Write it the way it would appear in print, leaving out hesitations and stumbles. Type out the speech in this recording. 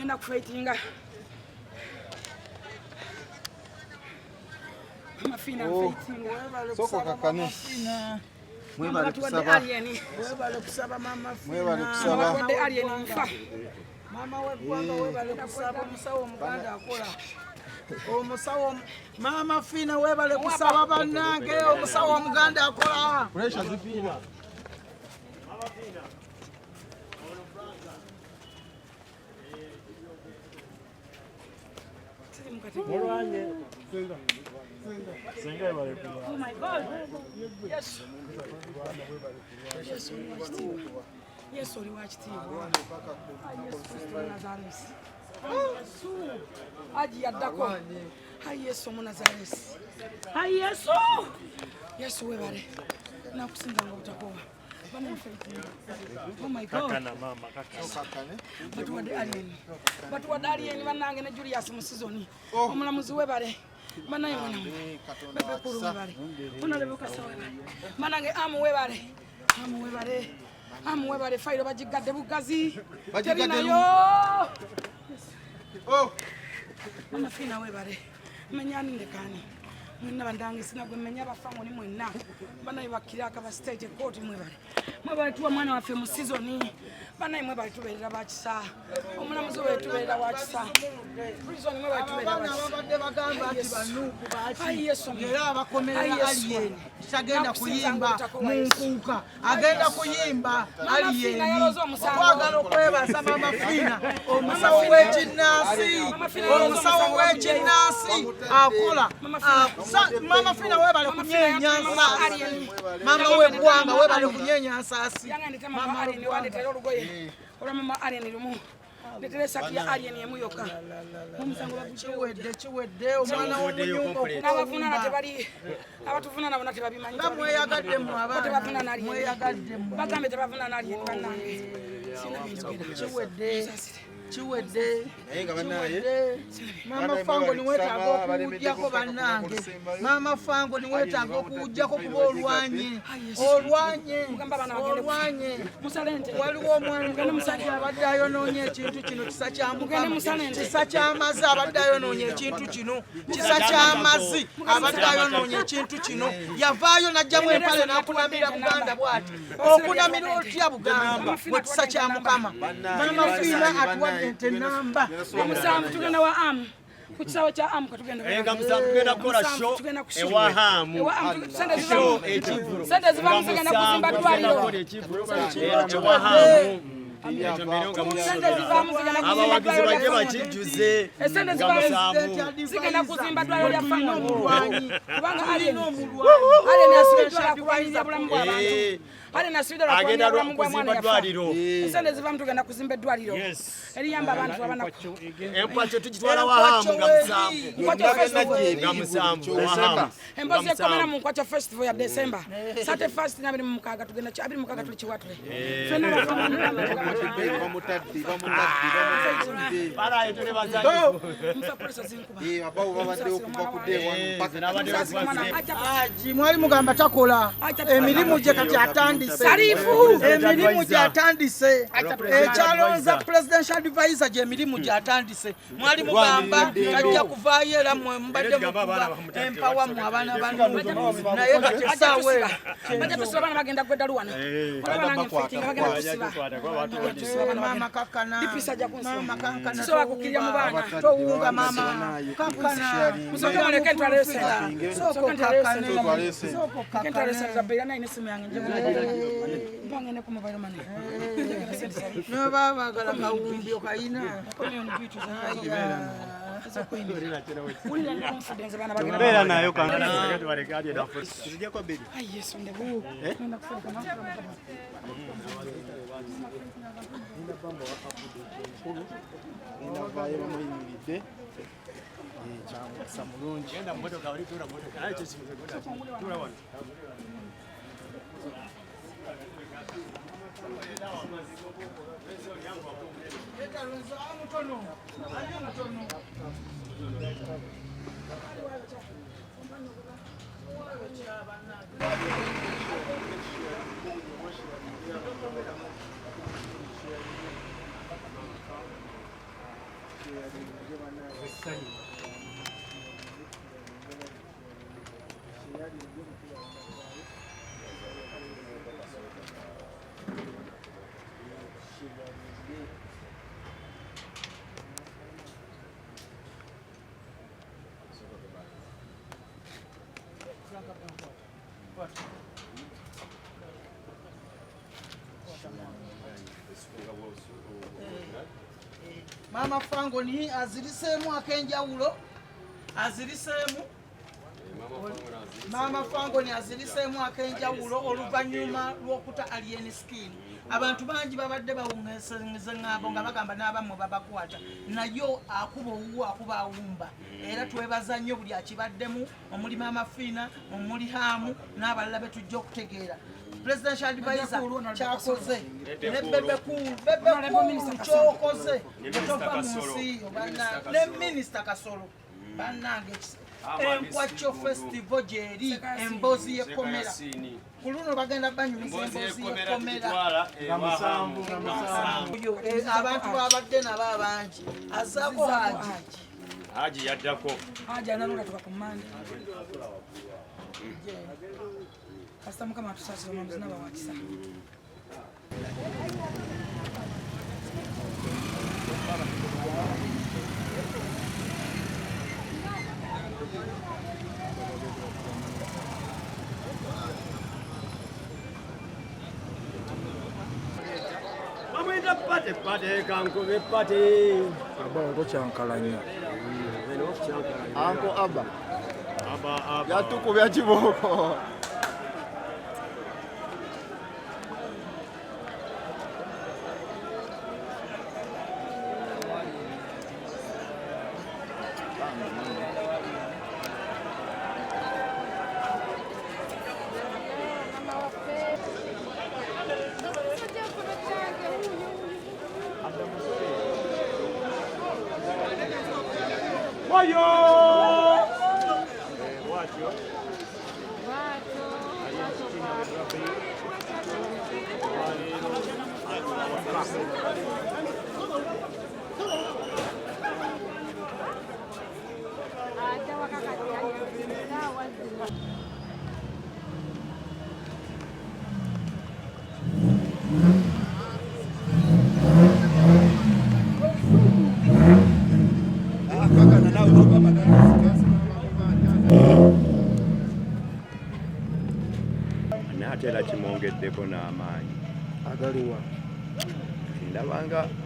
Ngenda kufightinga. Mama Fina Oh. fightinga. Sooka okakkane. Mwebale Batuwadde kusaba. alien. Webale kusaba mama Fina. Mwebale kusaba. Batuwadde alien nfa. Maama w'eggwanga webale kusaba, omusawo omuganda akola. Omusawo maama Fina webale kusaba bannange, omusawo omuganda akola. Pressure zipiima. Oh my God. Yesu. Yesu oli wa kitiibwa. Yesu oli wa kitiibwa. Ai, Yesu Kristo Omunazaresi. Ai, Yesu. Aji yaddako. Ai Yesu Omunazaresi. Ai Yesu. Yesu webale. Nakusinzanga obutakowa. Bana nfaitinga. Oh my God. Batuwadde alien. Batuwadde alien bannange ne Julius mu season. Omulamuzi webale. Banaye mwana mwe. Bebekulu webale. Honorable Kasa webale. Banange amu webale. Amu webale. Amu webale fayiro bagigadde bugazi. Bagigadde Terinayo. Oh. Mama Fina webale. Menya ani ndekani. Mwenna bandange sina gwe mmenya abafangoni mwenna. Banaye bakkira akaba state court mwebale. Mwebale tuwa mwana waffe mu season. Banaye mwebale tubeerera bakisa. Omulamuzi we tubeerera wakisa. Prison mwebale tubeerera Abaana wakisa. ababadde bagamba nti banuuku Ai Yesu. baki era abakomerera Ai Yesu. alien tagenda Nakusinza kuyimba ng'obutakowa mu Yesu. nkuuka, agenda kuyimba Mama alien. Fina yaloze omusango. Twagala okwebaza Mama Fina, omusawo w'ekinnansi, Mama Fina yaloze omusawo omusango. w'ekinnansi akola. Mama Fina. Mama Fina webale Mama Fina kunyeenya yatuma nsaasi. Alien. Mama w'eggwanga webale kunyeenya nsaasi. Yange ndete mama Alien wandetera olugoye olwa mama Alien lumu. Ndetera essaati ya Alien emu yokka. Omusango baguggyewo. Kiwedde, kiwedde, omwana w'omunyumba N'abavunaana tebali abatuvunaana bonna tebabimanyi. Nga mweyagadde mmwe Bo abaana, tebavunaana Alien. mweyagadde mmwe. Bagambye tebavunaana Alien bannange. Sina byenjogera. Kiwedde, Musaasire. kiwedde, Naye nga bannaye. kiwedde. Maama Bannaye Fango mwebale niweetaaga kusaba, abalemedde okuwuggyako mpaka bannange. kulusembayo. Maama Fango niweetaaga okuwuggyako kuba olwanye, olwanye, Mugamba abaana bagende olwanye. Musale ente. Waliwo omwana omusajja abadde ayonoonya ekintu kino, kisa kya Mugende Mukama, musale ente. kisa ky'amazzi abadde ayonoonya ekintu kino, kisa ky'amazzi abadde ayonoonya ekintu kino. Yavaayo n'aggyamu empale n'akunamira Buganda bw'ati. Okunamira otya Buganda bwe kisa kya Mukama? Maama Fiina atuwadde ente namba. Omusanvu tugenda wa Amu. Ku kisaawe kya Amu kwe tugenda. Nga musanvu tugenda kukola Musanvu show tugenda ku show. ewa Hamu. Ewa Amu sente Show zivamu. ekivvulu. Sente zivamu zigenda kuzimba Tugenda ddwaliro. kukola ekivvulu ewa Hamu. Ekyo mbeerewo nga Sente zivaamu zigenda kuzimba abawagizi ddwaliro bajje lya Fangon. bakijjuze Esente nga zivaamu musanvu. zigenda kuzimba ddwaliro lya Fangon. Omulwanyi. Kubanga Alien Omulwanyi. Alien asibiddwa lwa kulwanirira bulamu bw'abantu. Eh. Alien asibiddwa lwa Agenda kulwanirira bulamu bwa mwana kuzimba yafa. ddwaliro. Esente zivaamu tugenda kuzimba eddwaliro. Yes. Eriyamba abantu abanaku. Enkwakyo tugitwala wa Hamu nga musanvu. Nkwakyo festival. Nga musanvu wa Hamu. Emboozi Nga ekomera musanvu. mu Nkwakyo festival ya December. 31 26 tugenda 26 tuli Kiwatule. Ffenna abafaanana Bamutadde, bamutadde, bamutadde. Balaye tuli bazanyi. Nfa pressure zinkuba. Eh, abawo babaddewo kuva ku day one mpaka Nze nabadde Musaasire omwana bazze. ajja Haji mwali mugamba takola emirimu gye kati atandise, Sarifu. emirimu gye atandise, ekyalonza presidential advisor gye emirimu gye atandise. Mwali mugamba tajja kuvaayo, era mwe mubadde mukuba empawa mu abaana bano, naye kati essaawa eno Bajja tusiba abaana bagenda gweddalu wano. Olaba nange nfiitinga bagenda tusiba. Bagenda tusiba abaana Maama bagenda. kakkana, Dipisa ajja kunsiba. maama kankana, Sisobola kukkirira mu baana. towunga maama kankana. Musooke muleke ntwaleyo sente. Sooka Sooka ntwaleyo okakkane. sente. Twaleyo sente. Sooka Muleke ntwaleyo sente okakkane. za bbeeyi, nalina essimu yange nje mpange ne ku mobile money. Njagala sente za bbeeyi. Noba baagala kawumbi okayina. Komyoni bitu ez'okuyingira. Wulira ndi confidence abaana bagenda. Beera nayo kankana. Ai Yesu ndebu. Ngenda kufuuka Ngenda vaayo bamuyimiridde. Eh, kyamukisa mulungi. Genda mu motoka, oli tuula mu motoka. Naye tuula wano. Maama Fangoni aziriseemu ak'enjawulo, aziriseemu. Maama Fangoni aziriseemu ak'enjawulo oluvannyuma lw'okuta Alien Skin. Abantu bangi babadde bawuŋŋeeseze ŋŋambo nga bagamba n'abammwe babakwata, naye akuba owuwo akuba awumba. Era twebaza nnyo buli akibaddemu, omuli Maama Fiina, omuli Haamu n'abalala be tujja okutegeera. Presidential advisor kyakoze ne Bebe Cool, Bebe Cool kyokoze tova mu nsi yo bannange, ne Minisita Kasolo bannange, Enkwakyo Festival gyeri, emboozi y'ekkomera ku luno bagenda banyumiza emboozi y'ekkomera. Abantu babadde nabo abangi, azaako Haji. Haji yaddako. Haji analonda tuka ku Mande. Kasita Mukama atusaasira, omulamuzi n'aba wa kisa. Bamwita pate pate kankube pate. Aba okukyankalanya. Anko Aba. Aba aba. Yatukubya kibooko. Wayo! Naye ate era kimwongeddeko n'amaanyi. Agaliwa? Ndabanga.